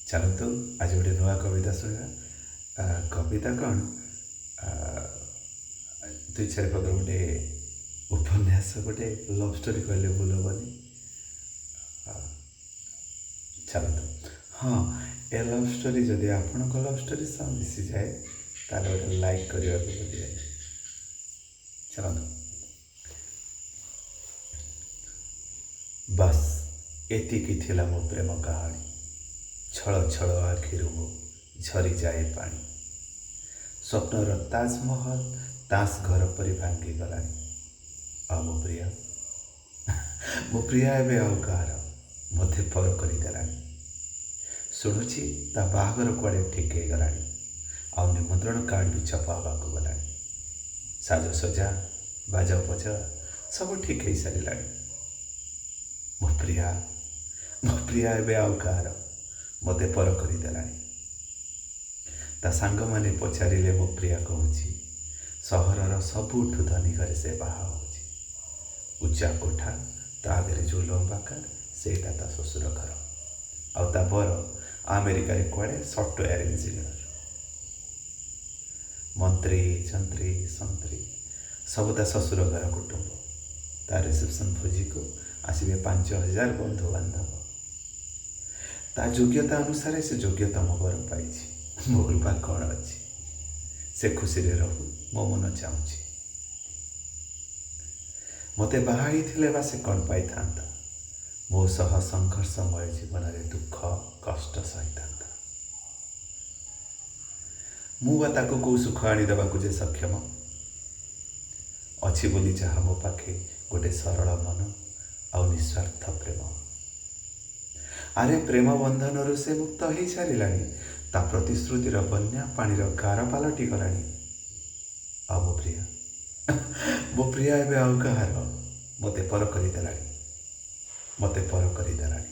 ଚାଲନ୍ତୁ, ଆଜି ଗୋଟେ ନୂଆ କବିତା ଶୁଣିବା। କବିତା କ'ଣ, ଦୁଇ ଚାରି ପଦର ଗୋଟେ ଉପନ୍ୟାସ, ଗୋଟେ ଲଭ୍ ଷ୍ଟୋରି କହିଲେ ଭୁଲ ହେବନି। ଚାଲନ୍ତୁ। ହଁ, ଏ ଲଭ୍ ଷ୍ଟୋରି ଯଦି ଆପଣଙ୍କ ଲଭ୍ ଷ୍ଟୋରି ସହ ମିଶିଯାଏ, ତାହେଲେ ଗୋଟେ ଲାଇକ୍ କରିବାକୁ ଭୁଲିବେନି। ଚାଲନ୍ତୁ। ବାସ୍, ଏତିକି ଥିଲା ମୋ ପ୍ରେମ କାହାଣୀ। ଛଳ ଛଳ ଆଖିରୁ ମୋ ଝରିଯାଏ ପାଣି। ସ୍ୱପ୍ନର ତାଜମହଲ ତାସ ଘର ପରି ଭାଙ୍ଗିଗଲାଣି। ଆଉ ମୋ ପ୍ରିୟ, ମୋ ପ୍ରିୟା ଏବେ ଆଉ କାହାର, ମୋତେ ପର କରିଦେଲାଣି। ଶୁଣୁଛି ତା ବାହାଘର କୁଆଡ଼େ ଠିକ୍ ହେଇଗଲାଣି ଆଉ ନିମନ୍ତ୍ରଣ କାର୍ଡ଼ ବି ଛପା ହେବାକୁ ଗଲାଣି। ସାଜସଜା, ବାଜା ବଜା ସବୁ ଠିକ୍ ହେଇସାରିଲାଣି। ମୋ ପ୍ରିୟା, ମୋ ପ୍ରିୟା ଏବେ ଆଉ କାହାର, ମୋତେ ପର କରିଦେଲାଣି। ତା ସାଙ୍ଗମାନେ ପଚାରିଲେ ମୋ ପ୍ରିୟା କହୁଛି, ସହରର ସବୁଠୁ ଧନୀ ଘରେ ସେ ବାହା ହେଉଛି। ଉଚ୍ଚା କୋଠା, ତା ଆଗରେ ଯେଉଁ ଲମ୍ବା କାର୍, ସେଇଟା ତା ଶ୍ୱଶୁର ଘର। ଆଉ ତା ବର ଆମେରିକାରେ କୁଆଡ଼େ ସଫ୍ଟୱେୟାର ଇଞ୍ଜିନିୟର। ମନ୍ତ୍ରୀ, ଯନ୍ତ୍ରୀ, ସନ୍ତ୍ରୀ ସବୁ ତା ଶ୍ୱଶୁର ଘର କୁଟୁମ୍ବ। ତା ରିସେପସନ୍ ଭୋଜିକୁ ଆସିବେ 5000 ବନ୍ଧୁବାନ୍ଧବ। ତା ଯୋଗ୍ୟତା ଅନୁସାରେ ସେ ଯୋଗ୍ୟତମ ବର ପାଇଛି। ମୋର ବା କ'ଣ ଅଛି? ସେ ଖୁସିରେ ରହୁ, ମୋ ମନ ଚାହୁଁଛି। ମୋତେ ବାହା ହେଇଥିଲେ ବା ସେ କ'ଣ ପାଇଥାନ୍ତା? ମୋ ସହ ସଂଘର୍ଷମୟ ଜୀବନରେ ଦୁଃଖ କଷ୍ଟ ସହିଥାନ୍ତା। ମୁଁ ବା ତାକୁ କେଉଁ ସୁଖ ଆଣିଦେବାକୁ ଯେ ସକ୍ଷମ ଅଛି ବୋଲି ଯାହା ମୋ ପାଖେ ଗୋଟେ ସରଳ ମନ ଆଉ ନିସ୍ୱାର୍ଥ ପ୍ରେମ। ଆରେ, ପ୍ରେମ ବନ୍ଧନରୁ ସେ ମୁକ୍ତ ହେଇସାରିଲାଣି। ତା ପ୍ରତିଶ୍ରୁତିର ବନ୍ୟା ପାଣିର ଗାର ପାଲଟି ଗଲାଣି। ଆଉ ମୋ ପ୍ରିୟା, ମୋ ପ୍ରିୟା ଏବେ ଆଉ କାହାର, ମୋତେ ପର କରିଦେଲାଣି, ମୋତେ ପର କରିଦେଲାଣି।